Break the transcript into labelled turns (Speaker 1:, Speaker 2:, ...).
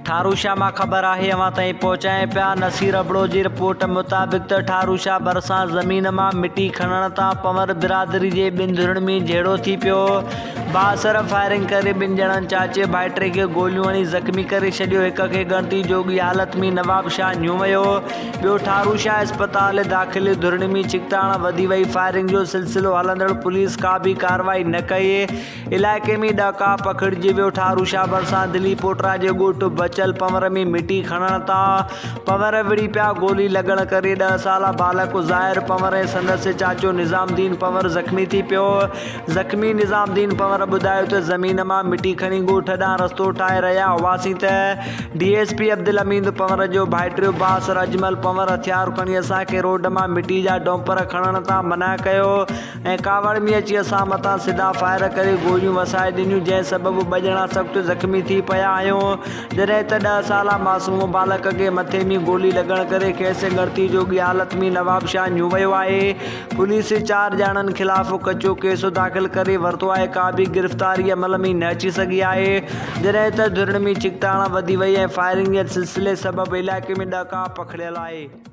Speaker 1: ٺاروشاه مان خبر آهي اوهان تائين پهچائين پيا، نصير ابڙو جي رپورٽ مطابق ته ٺاروشاه ڀرسان زمين مان مٽي کڻڻ تان پنور برادري جي ٻن ڌرين ۾ جهيڙو ٿي پيو، بااثر فائرنگ ڪري ٻن ڄڻن چاچي ڀائٽي کي گوليون هڻي زخمي ڪري ڇڏيو، هڪ کي ڳڻتي جوڳي حالت ۾ نوابشاهه نيو ويو، ٻيو ٺاروشاه اسپتال داخل، ڌرين ۾ ڇڪتاڻ وڌي وئي، فائرنگ جو سلسلو هلندڙ پوليس ڪا به ڪارروائي نه ڪئي. علائقي ۾ ڏهڪاء پکڙجي ويو، ٺارو شاهه ڀرسان دلي پوٽرا جي ڳوٺ بچل پنور ۾ مٽي کڻڻ تان پنور وڙهي پيا، گولي لڳڻ ڪري ڏهه سالا ٻالڪ ظاهر پنور ۽ سندس چاچو نظام الدين پنور زخمي ٿي پيو، زخمي نظام الدين پنور ٻڌايو ته زمين مان مٽي کڻي ڳوٺ ڏانهن رستو ٺاهي رهيا هئاسين ته D S P Abdul Hameed Panhwar جو ڀائٽيو بااثر اجمل پنور هٿيار کڻي اسان کي روڊ مان مٽي جا ڊومپر کڻڻ تان منع ڪيو، ۽ ڪاوڙ ۾ اچي اسان مٿان سڌا فائر ڪري گوليون وسائي ڏنيون جنهن سبب ٻه ڄڻا سخت زخمي ٿي پيا آهيون جڏهن ته ڏهه سالا معصوم ٻالڪ کي مٿي ۾ گولي لڳڻ ڪري کيس ڳڻتي جوڳي حالت ۾ نوابشاهه نيو ويو آهي پوليس چار ڄاڻن خلاف ڪچو ڪيس داخل ڪري ورتو آهي ڪا به گرفتاري عمل ۾ نه اچي سگهي آهي جڏهن ته ڌرين ۾ ڇڪتاڻ وڌي وئي ۽ فائرنگ جي سلسلي سبب علائقي ۾ ڏهڪاء پکڙيل آهي.